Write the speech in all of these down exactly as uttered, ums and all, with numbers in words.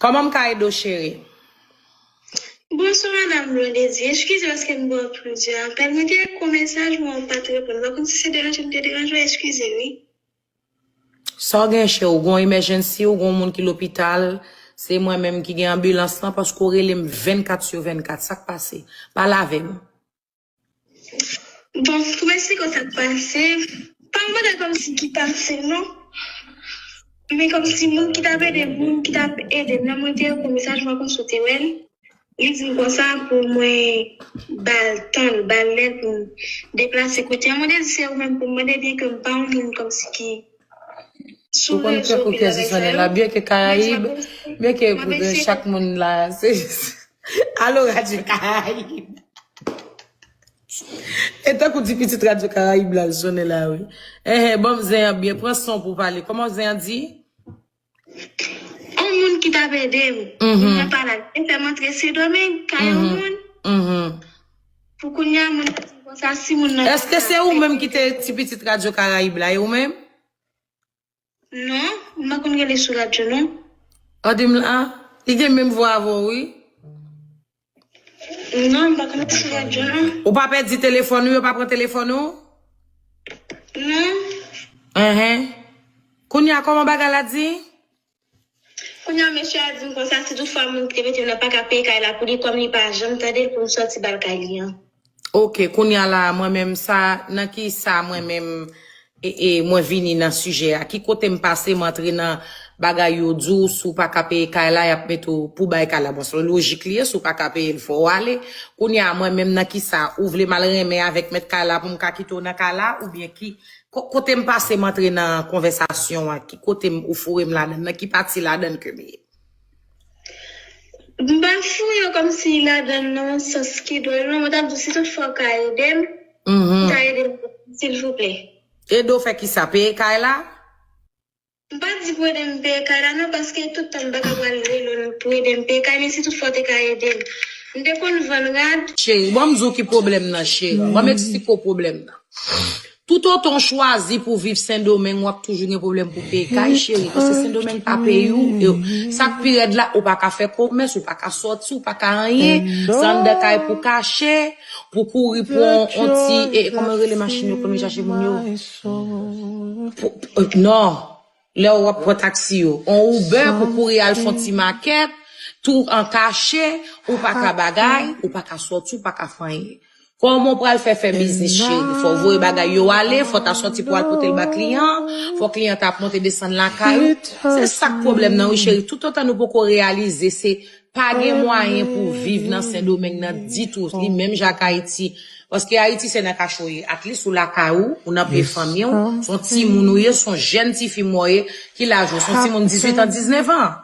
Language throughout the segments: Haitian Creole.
Kòman m ka ede w, cheri? Bonswa, madanm Blondedy. Eskize paske m ba w plizyè apèl. Mwen te ekri w mesaj, mwen w pa t reponn. M pa konn si se deranje m te deranje w, eskize wi. Sa w gen, cheri? Ou gen yon emergency, ou gen yon moun ki lopital, se mwen menm ki gen anbilans lan, paske w rele m vennkat sou vennkat. Sa k pase? Pale avè m. Bon, pou m esplike w sa k pase, pa yon bagay kòmsi ki pase non. Men kòmsi moun ki t ap ede m, moun ki t ap ede m, lè mwen te ekri w mesaj, mwen konn si w te wè l. Li di m konsa pou mwen ba l tan, ba l lè l pou m deplase kote an. Mwen te di se ou menm pou m mande, byenke m pa yon moun kòmsi ki sou rezo pil bagay sa yo. Byenke Karayib, byenke chak moun la, se alo Radyo Karayib. E tankou di pitit Radyo Karayib la, l sonnen la, wi. Enhen, ban m zen an byen, pran son pou w pale. Kòman zen an di? Yon moun ki t ap ede m. Moun nan pa la. Li fè m antre Sendomeng, kay yon moun. Pou kounye a, moun nan di m konsa, si moun nan pa ka peye. Èske se ou menm ki te ti pitit Radyo Karayib la, e ou menm? Non, m pa konn rele sou radyo, non. An di m la, li gen menm vwa avè w, wi. Non, m pa konn rele sou radyo, non. Ou pa pèdi telefòn ou, yo pa pran telefòn ou? Non. Enhen. Kounye a, kòman bagay la di? Kounye a, mesye a di m konsa, si tout fwa moun ki te mete m nan pa ka peye kay la pou li, kòm li pa janm tande l, pou m sòti ba l kay li an. Ok, kounye a la, mwen menm sa, nan ki sa mwen menm, e, e, mwen vini nan sijè a? Ki kote m pase, m antre nan bagay yo di w, si w pa ka peye kay la, y ap mete w pou bay kay la? Bon, se lojik li ye, si w pa ka peye l, fò w ale. Kounye a, mwen menm, nan ki sa, ou vle m al renmen avèk mèt kay la pou m ka kite w nan kay la, oubyen ki, ko-, kote m pase, m antre nan konvèsasyon an, ki kote m, ou foure m ladann, nan ki pati ladann ke m ye? M pa fouye kòmsi ladann nan yon sans ki dwòl, non, mwen t ap di w si tout fwa w ka ede m, ou ta ede m, silvouplè. Ede w fè kisa? Peye kay la? M pa di pou ede m peye kay la, non, paske tout tan m pa ka pral rele w pou ede m peye kay, men si tout fwa w te ka ede m. M te konn vann rad. Cheri, ban m di w ki pwoblèm nan, cheri. Ban m eksplike w pwoblèm nan. Toutotan w chwazi pou w viv Sendomeng, w ap toujou gen pwoblèm pou w peye kay, cheri. Paske Sendomeng pa peyi w. E sa k pi rèd la, ou pa ka fè komès, ou pa ka sòti, ou pa ka anyen. Se anndan kay pou w kache, pou w kouri pran yon ti, e, kòman yo rele machin yo, kòman yo chache moun yo? Non. Lè w ap pran taksi yo. On Uber pou kouri al fè yon ti makèt, tou an kache, ou pa ka bagay, ou pa ka sòti, ou pa ka fè anyen. Kòman w pral fè fè biznis, cheri? Fò w voye bagay yo ale, fò w ta sòti pou w al pote l ba kliyan, fò kliyan ta ap monte desann lakay ou. Se sa k pwoblèm nan, wi, cheri. Toutotan nou poko reyalize se pa gen mwayen pou w viv nan Sendomeng nan ditou, li menm jan ak Ayiti. Paske Ayiti se nan kache w ye. At least ou lakay ou, ou nan pye fanmi w, se yon timoun ou ye, se yon jèn tifi m wè w ye. Ki laj ou? Se yon timoun dizuit an, diznèf an.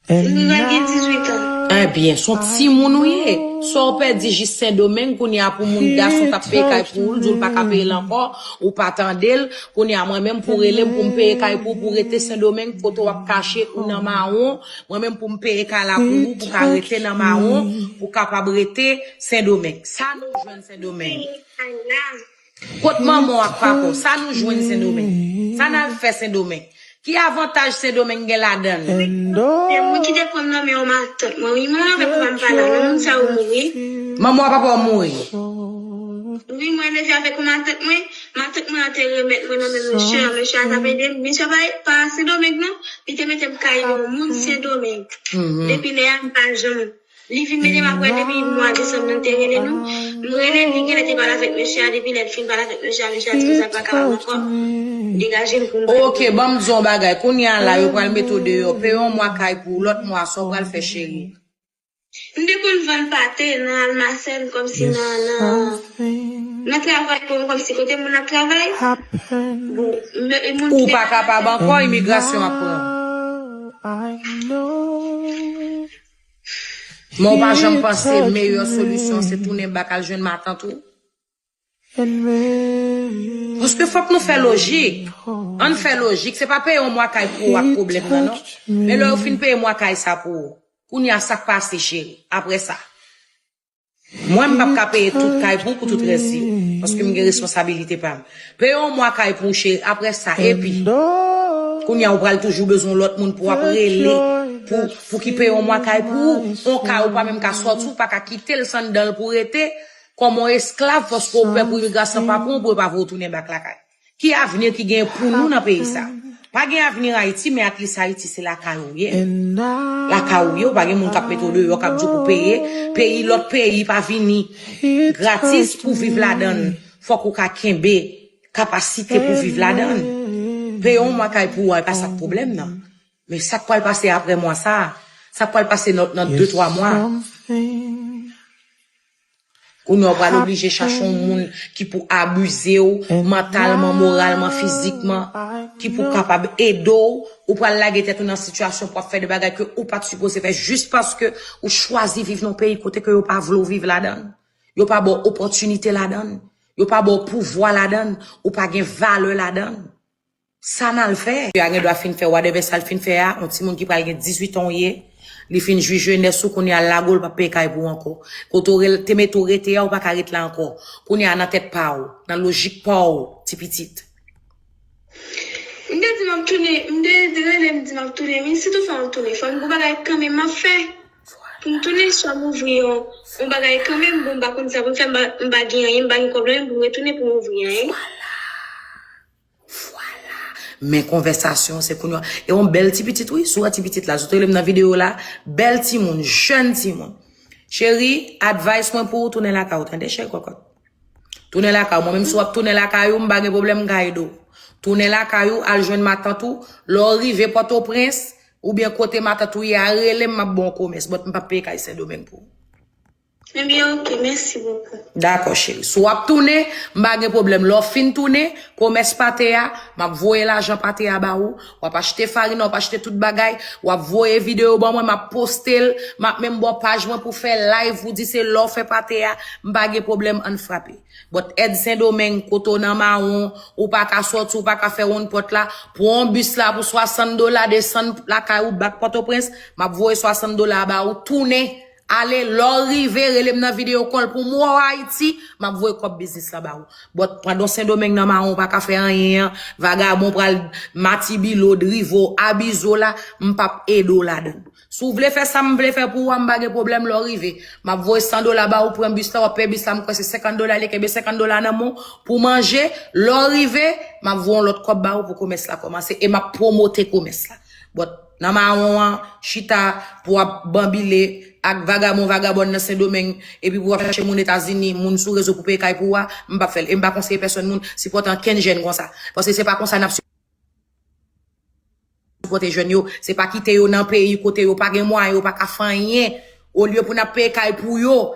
Mwen gen dizuit an. Ebyen, se yon timoun ou ye. Sa w pèdi jis Sendomeng, kounye a pou moun gason k ap peye kay pou ou, l di w l pa ka peye l ankò, ou pa tande l. Kounye a mwen menm pou rele m pou m peye kay pou ou, pou w rete Sendomeng, kote w ap kache, ou nan mawon. Mwen menm pou m peye kay la pou ou, pou w ka rete nan mawon, pou w kapab rete Sendomeng. Sa nou jwenn Sendomeng? Kot manman w ak papa w? Sa nou jwenn Sendomeng? Sa n al fè Sendomeng? Ki avantaj Sendomeng gen ladan l? Gen moun ki te pran m nan men yon matant mwen, wi, manman avèk papa m pa la, non, moun sa yo mouri. Manman w ak papa w mouri? Wi, mwen leve avèk yon matant mwen, matant mwen an te remèt mwen nan men mesye a, mesye a t ap ede m. Mesye a pa, pa Sendomeng, non, li te mete m kay yon moun Sendomeng. Depi lè a, m pa janm Li vin mete m apre depi mwa desanm nan te rele nou. M rele l, li genlè te pale avèk mesye a, depi lè l fin pale avèk mesye a, mesye a di konsa l pa kapab ankò. Degaje m pou m. Ok, ban m di w yon bagay. Kounye a la, yo pral mete w deyò. Peye yon mwa kay pou w, lòt mwa a, sa w pral fè, cheri? M te konn vann pate nan Almasèn, kòmsi nan, nan, nan travay pou m, kòmsi kote moun ap travay. Bon, moun. Ou pa kapab ankò, imigrasyon ap pran. Men w pa janm panse meyè solisyon se tounen bak al jwenn matant ou? Paske fòk nou fè lojik. Ann fè lojik. Se pa peye yon mwa kay pou ou ak pwoblèm nan, non. Men lè yo fin peye mwa kay sa pou ou, kounye a sa k pase, cheri, apre sa? Mwen, m p ap ka peye tout kay pou ou pou tout rès vi w. Paske m gen responsabilite pa m. Peye yon mwa kay pou ou, cheri, apre sa, epi. Kounye a ou pral toujou bezwen yon lòt moun pou w ap rele, pou, pou ki peye yon mwa kay pou ou. Yon kay ou pa menm ka sòti, ou pa ka kite l san dan l pou rete, kòm yon esklav, paske ou pè pou imigrasyon pa pran w, pou yo pa voye w tounen bak lakay. Ki avni ki gen pou nou nan peyi sa? Pa gen avni Ayiti, men at least Ayiti se lakay ou ye. Lakay ou ye, ou pa gen moun k ap mete w deyò, k ap di w pou peye. Peyi, lòt peyi pa vini gratis pou viv ladan l. Fòk ou ka kenbe kapasite pou viv ladan l. Peye yon mwa kay pou ou a, e pa sa k pwoblèm nan. Men sa k pral pase apre mwa sa a, sa k pral pase nan, nan de, twa mwa. Kounye a, ou pral oblije chache yon moun ki pou abize w mantalman, moralman, fizikman, ki pou kapab ede w. Ou pral lage tèt ou nan sitiyasyon pou w ap fè de bagay ke ou pa t sipoze fè jis paske ou chwazi viv nan yon peyi kote ke yo pa vle w viv ladan l. Yo pa ba w opòtinite ladan l. Yo pa ba w pouvwa ladan l. Ou pa gen valè ladan l. Sa n al fè? Yo a gen dwa fin fè whatever sa l fin fè a, yon timoun ki pral gen dizuit an w ye, li fin jwi jenès ou, kounye a l lage w, l p ap peye kay pou ou ankò. Kote w rel-, te mete w rete a, ou pa ka ret la ankò. Kounye a nan tèt pa w, nan lojik pa w, ti pitit. M te di m ap tounen, m te rele m di m ap tounen, wi, si tou fè m tounen, fò m gon bagay kanmenm m ap fè. Pou m tounen, swa m ouvri yon, yon bagay kanmenm, bon, m pa konn sa pou m fè, m pa, m pa gen anyen, m pa gen kòb nan men m pou m retounen pou m ouvri anyen. Vwala. Men konvèsasyon, se kounye a. E yon bèl ti pitit, wi, si w wè ti pitit la, sot rele m nan videyo la, bèl timoun, jèn timoun. Cheri, advice mwen pou ou, tounen lakay ou, tande, cheri kòkòt. Tounen lakay ou. Mwen menm, si w ap tounen lakay ou, m pa gen pwoblèm, m ka ede w. Tounen lakay ou, al jwenn matant ou, lè w rive Pòtoprens, oubyen kote matant ou ye a, rele m, m ap ba w komès, but m p ap peye kay Sendomeng pou ou. Ebyen, oke, mèsi bokou. Dakò, cheri. Si w ap tounen, m pa gen pwoblèm. Lè w fin tounen, komès pate a, m ap voye lajan pate a ba ou. W ap achte farin, w ap achte tout bagay. W ap voye videyo ban mwen, m ap poste l. M ap menm ba w paj mwen pou fè live, pou di se la w fè pate a. M pa gen pwoblèm, ann frape. But èd Sendomeng, kote w nan mawon, ou pa ka sòti, ou pa ka fè wonn pòt la. Pran yon bis la pou swasant dola, desann lakay ou, bak Pòtoprens. M ap voye swasant dola ba ou, tounen. Ale, lè w rive, rele m nan videyo call pou m wè w Ayiti, m ap voye kòb biznis la ba ou. But pandan w Sendomeng nan mawon, ou pa ka fè anyen an, vagabon pral matibile w, drive w, abize w la, m p ap ede w ladan l. Si w vle fè sa m vle fè pou ou a, m pa gen pwoblèm, lè w rive. M ap voye san dola ba ou, pran bis la, w ap peye bis la, m kwè se senkant dola, li kenbe senkant dola nan men w pou manje. Lè w rive, m ap voye yon lòt kòb ba ou pou komès la kòmanse e m ap pwomote komès la. But nan mawon an, chita pou w ap banbile ak vagabon, vagabòn nan Sendomeng, epi pou w ap chache moun Etazini, moun sou rezo pou peye kay pou ou a, m p ap fè l. E m pa konseye pèsòn moun sipòte ankenn jèn konsa. Paske se pa konsa n ap sipòte jèn yo. Se pa kite yo nan peyi kote yo pa gen mwayen, yo pa ka fè anyen. Olye pou n ap peye kay pou yo,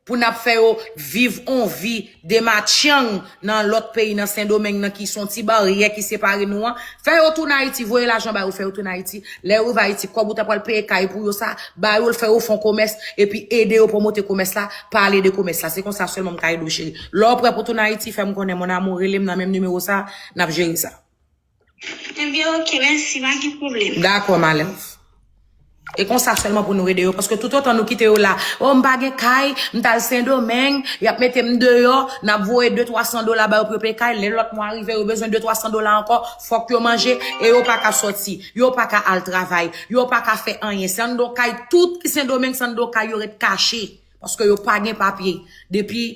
pou n ap fè yo viv on vi dematchyang nan lòt peyi, nan Sendomeng nan ki se yon ti baryè ki separe nou an, fè yo tounen Ayiti, voye lajan ba yo, fè yo tounen Ayiti. Lè yo rive Ayiti, kòb ou ta pral peye kay pou yo sa, ba yo l, fè yo fè yon komès, epi ede yo pwomote komès la, pale de komès la. Se konsa sèlman m ka ede w, cheri. Lè w prè pou tounen Ayiti, fè m konnen, mon amour, rele m nan menm nimewo sa, n ap jere sa. Ebyen, oke, mèsi, pa gen pwoblèm. Dakò, my love. E konsa sèlman pou nou ede yo, paske toutotan nou kite yo la, o, m pa gen kay, m t al Sendomeng, y ap mete m deyò, n ap voye de twa san dola ba yo pou yo peye kay, lè lòt mwa rive, yo bezwen de twa san dola ankò, fòk yo manje, e yo pa ka sòti, yo pa ka al travay, yo pa ka fè anyen. Se anndan kay, tout ki Sendomeng, se anndan kay yo ret kache, paske yo pa gen papye. Depi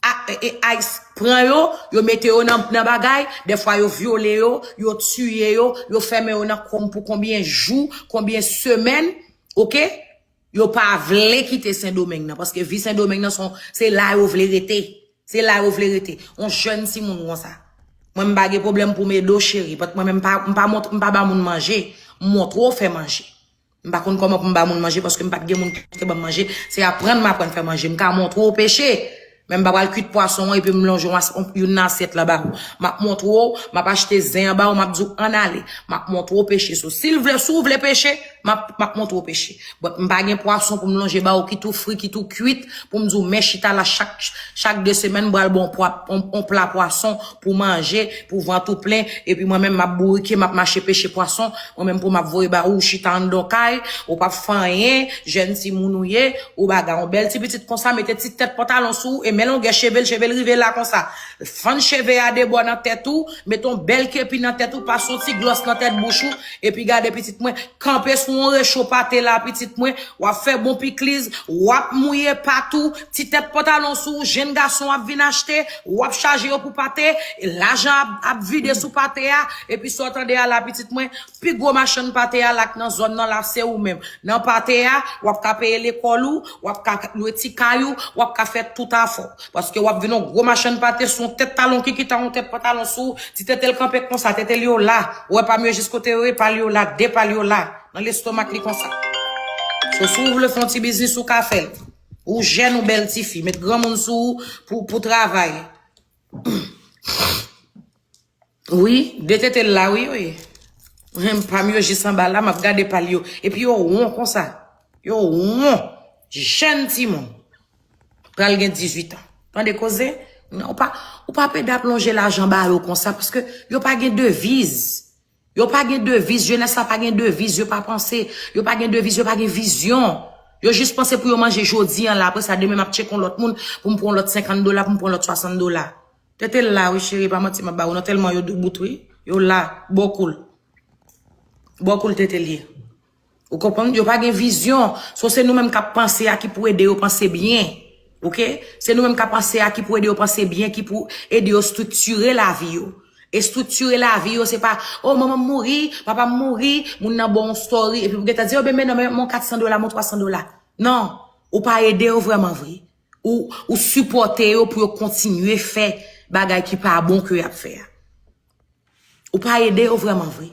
a, e, e, ICE pran yo, yo mete yo nan, nan bagay, dèfwa yo vyole yo, yo tiye yo, yo fèmen yo nan kòm pou konbyen jou, konbyen semèn, oke? Yo pa vle kite Sendomeng nan, paske vi Sendomeng nan se yon, se la yo vle rete. Se la yo vle rete. Yon jèn timoun konsa. Mwen, m pa gen pwoblèm pou m ede w, cheri, but mwen menm, m pa, m pa mont-, m pa ba moun manje. M montre w fè manje. M pa konn kòman pou m ba moun manje paske m pa t gen moun ki te ban m manje. Se aprann m aprann fè manje. M ka montre w peche. Men m pa pral kuit pwason an epi m lonje yon as-, yon, youn nan asyèt la ba ou. M ap montre w, m ap achte zen an ba ou, m ap di w ann ale. M ap montre w peche. So, si l vle, si w vle peche, M ap, m ap montre w peche. But m pa gen pwason pou m lonje ba w ki tou fri, ki tou kwit, pou m di w men chita la chak, chak de semèn, m pral ba w pwa, on, on pla pwason pou manje, pou vant ou plen, epi mwen menm m ap bourike, m ap mache peche pwason, mwen menm pou m ap voye ba ou, ou chita anndan w kay, ou p ap fè anyen, jèn timoun ou ye, ou bagay, on bèl ti pitit konsa, mete ti tèt pantalon sou ou, e men longè cheve l, cheve l rive la konsa. Fann cheve a de bò nan tèt ou, mete on bèl kepi nan tèt ou, pase on ti glòs nan tèt bouch ou, epi gade pitit mwen, kanpe sou on recho pate la, pitit mwen, w ap fè bon pikliz, w ap mouye patou, ti tèt pantalon sou ou, jenn gason ap vin achte, w ap chaje yo pou pate, lajan ap, ap vide sou pate a, epi sa w tande a la, pitit mwen, pi gwo machann pate a la k nan zòn nan la, se ou menm. Nan pate a, w ap ka peye lekòl ou, w ap ka lwe ti kay ou, w ap ka fè tout afè w. Paske w ap vin on gwo machann pate sou on tèt talon kikita, on tèt pantalon sou, ti tete l kanpe konsa, tete l yo la. Ou wè pa m yo jis kote yo ye, pa l yo la, de pa l yo la. Nan lestomak li konsa. So, si w vle fè on ti biznis, ou ka fè l. Ou jèn, ou bèl tifi. Met granmoun sou ou pou, pou travay. Wi, de tete l la, wi, yo ye. Hen, pa m yo jis anba la, m ap gade pa l yo. Epi yo won konsa. Yo won. Jèn timoun. Pral gen dizuit an. Tande koze? Non, ou pa, ou pa pede ap lonje lajan ba yo konsa, paske yo pa gen deviz. Yo pa gen deviz, jenès la pa gen deviz, yo pa panse, yo pa gen deviz, yo pa gen vizyon. Yo jis panse pou yo manje jodi an la, apre sa demen m ap tcheke yon lòt moun pou m pran yon lòt senkant dola, pou m pran yon lòt swasant dola. Tete l la, wi, cheri, pa manti m ap ba ou, non, tèlman yo doubout, wi. Yo la, bòkoul. Bòkoul tete l ye. Ou konprann? Yo pa gen vizyon. So, se nou menm k ap panse a ki pou ede yo panse byen. Oke? Se nou menm k ap panse a ki pou ede yo panse byen, ki pou ede yo estriktire lavi yo. Estriktire lavi yo, se pa, "Oh, manman m mouri, papa m mouri," moun nan ba w yon story, epi pou gentan di, "Oh, ben, men non, men yon katsan dola, men yon twasan dola." Non, ou pa ede yo vrèman vre. Ou, ou sipòte yo pou yo kontinye fè bagay ki pa bon ke y ap fè a. Ou pa ede yo vrèman vre.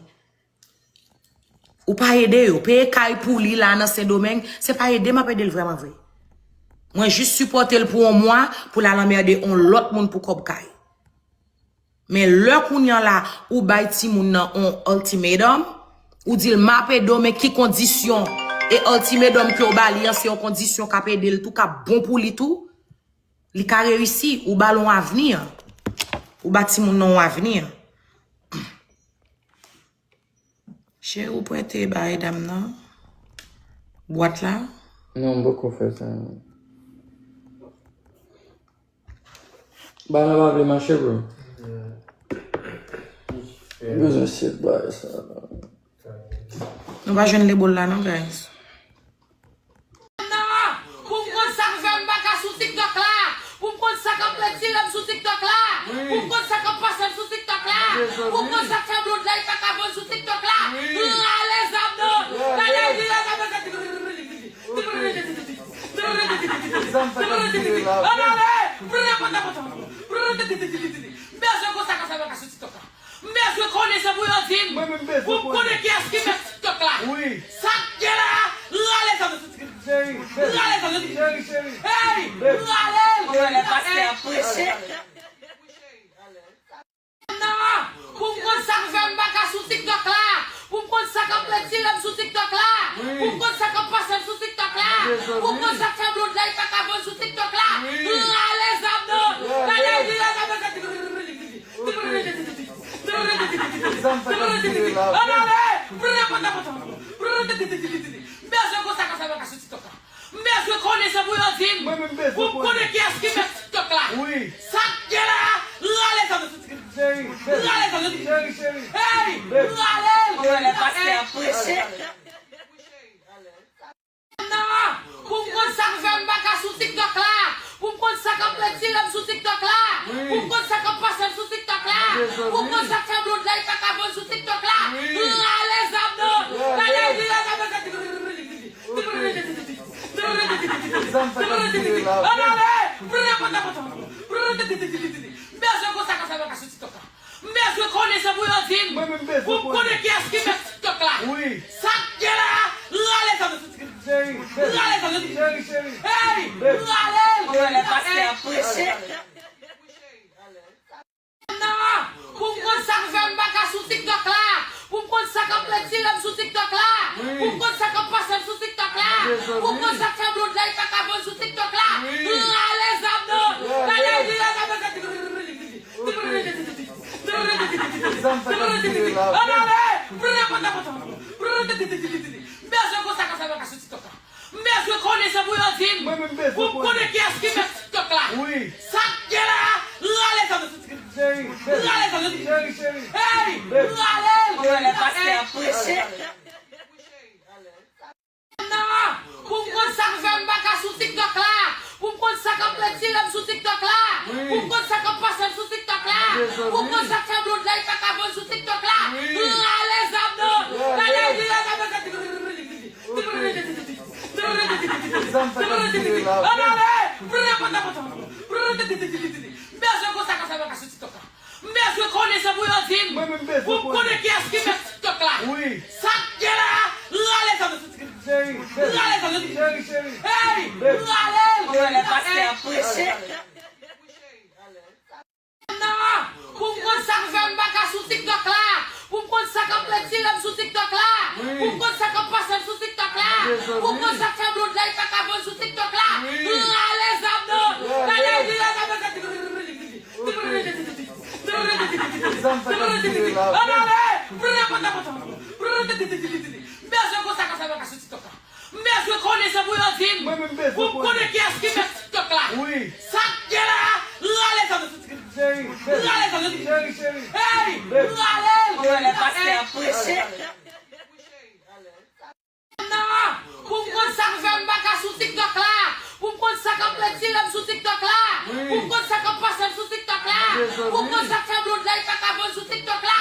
Ou pa ede yo. Peye kay pou li la nan Sendomeng, se pa ede m ap ede l vrèman vre. Mwen jis sipòte l pou yon mwa, pou l al anmède yon lòt moun pou kòb kay. Men lè kounye a la, ou bay timoun nan yon ultimatum, ou di l, "M ap ede w, men ki kondisyon?" E ultimatum ke w ba li an, se yon kondisyon k ap ede l tou, k ap bon pou li tou. Li ka reyisi, ou ba l yon avni. Ou ba timoun nan yon avni. Cheri, ou prete bay dam nan bwat la? Non, m poko fè sa, non. Bay la pa vle mache, bro. M bezwen syèt bay sa. Nou pa jwenn lebol la, non, guys. Pou m konn sa k fè m pa ka sou TikTok la. Pou m konn sa k ap retire m sou TikTok la. Pou m konn sa k ap pase m sou TikTok la. Pou m konn sa k fè blond la, li pa ka vann sou TikTok la. Rale zam nan. Gade, li rale zam nan. Rale. M bezwen konn sa k ap fè m pa ka sou TikTok la. M bezwen konnen se pou yo di m. Pou m konnen kiyès ki mèt TikTok la. Sa k gen la, rale sa. Rale sa. Hey, rale l. Rale pastè ap preche. Pou m konn sa k fè m pa ka sou TikTok la. Pou m konn sa k ap retire m sou TikTok la. Pou m konn sa k ap pase m sou TikTok la. Pou m konn sa k fè blond la, li pa ka vann sou TikTok la. Rale zam nan. Gade, li rale zam nan. M bezwen konn sa k ap fè m pa ka sou TikTok la. M bezwen konnen se pou yo di m. Pou m konnen kiyès ki mèt TikTok la. Sa k gen la, rale sa. Rale sa. Hey, rale l. Rale pastè ap preche. Pou m konn sa k fè m pa ka sou TikTok la. Pou m konn sa k ap retire m sou TikTok la. Pou m konn sa k ap pase m sou TikTok la. Pou m konn sa k fè blond la, li pa ka vann sou TikTok la. Rale zam nan. Gade, li rale zam nan. Rale. M bezwen konn sa k ap fè m pa ka sou TikTok la. M bezwen konnen se pou yo di m. Pou m konnen kiyès ki mèt TikTok la. Sa k gen la, rale sa. Rale sa. Hey, rale l. Rale pastè ap preche. Pou m konn sa k fè m pa ka sou TikTok la. Pou m konn sa k ap retire m sou TikTok la. Ou konn sa k ap pase m sou TikTok la? Ou konn sa k fè blond la, li pa ka vann sou TikTok la? Rale zam nan! Gade, li rale zam nan! Zam sa k ap vire la. Rale! M bezwen konn sa k ap fè m sou TikTok la. M bezwen konnen se pou yo di m. Pou m konnen kiyès ki mèt TikTok la. Sa k gen la, rale sa m sou TikTok. Rale sa m sou TikTok. Hey! Rale l! Rale pastè ap preche. Non! Pou m konn sa k fè m pa ka sou TikTok la. Pou m konn sa k ap retire m sou TikTok la. Pou m konn sa k ap pase m sou TikTok la. Pou m konn sa k fè blond la, li pa ka vann sou TikTok la. Rale zam nan! Gade, li rale zam nan! Zam sa k ap vire la. M bezwen konn sa k ap fè m pa ka sou TikTok la. M bezwen konnen se pou yo di m. Pou m konnen kiyès ki mèt TikTok la. Sa k gen la, rale sa m sou TikTok. Rale sa m sou TikTok. Hey! Rale l! Rale pastè ap preche. Non! Pou m konn sa k fè m pa ka sou TikTok la. Pou m konn sa k ap retire m sou TikTok la. Pou m konn sa k ap pase m sou TikTok la. Pou m konn sa k fè blond la, li pa ka vann sou TikTok la. Rale zam nan! Gade, li rale zam nan! Zam sa k ap vire la. M bezwen konn sa k ap fè m pa ka sou TikTok la. M bezwen konnen se pou yo di m. Pou m konnen kiyès ki mèt TikTok la. Sa k gen la, rale sa m sou TikTok. Rale sa m sou TikTok. Hey! Rale l! Rale pastè ap preche. Non! Pou m konn sa k fè m pa ka sou TikTok la. Pou m konn sa k ap retire m sou TikTok la. Pou m konn sa k ap pase m sou TikTok la. Pou m konn sa k fè blond la, li pa ka vann sou TikTok la.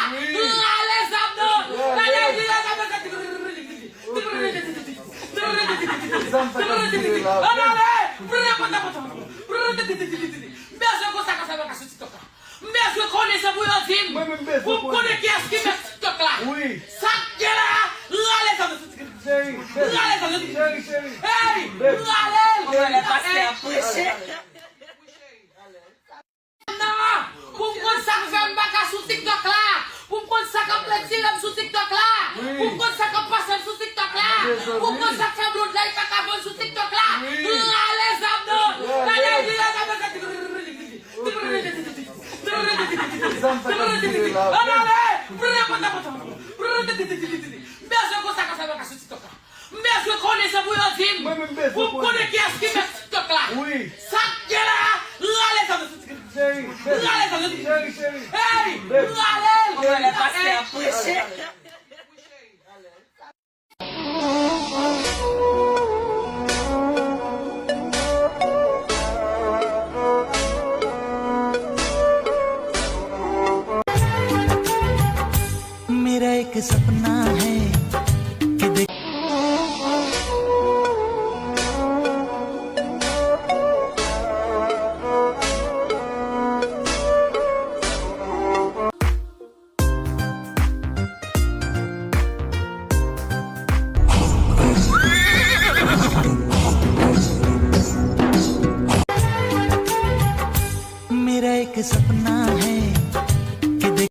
Rale zam nan! Gade, li rale zam nan! Zam sa k ap vire la. M bezwen konn sa k ap fè m pa ka sou TikTok la. M bezwen konnen se pou yo di m. Pou m konnen kiyès ki mèt TikTok la. Sa k gen la, rale sa m sou TikTok. Rale sa m sou TikTok. Hey! Rale l! Rale pastè ap preche. Non! Pou m konn sa k fè m pa ka sou TikTok la. Pou m konn sa k ap retire m sou TikTok la. Pou m konn sa k ap pase m sou TikTok la. Pou m konn sa k fè blond la, li pa ka vann sou TikTok la. Rale zam nan! Gade, li rale zam nan! Zam sa k ap vire la. Rale! M bezwen konn sa k ap fè m pa ka sou TikTok la. M bezwen konnen se pou yo di m. Pou m konnen kiyès ki mèt TikTok la. Sa k gen la, rale sa m sou TikTok. Rale sa m sou TikTok. Hey! Rale l! Rale pastè ap preche. मेरा एक सपना है कि देख मेरा एक सपना है कि देख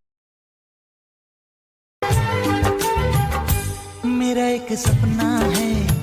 मेरा एक सपना है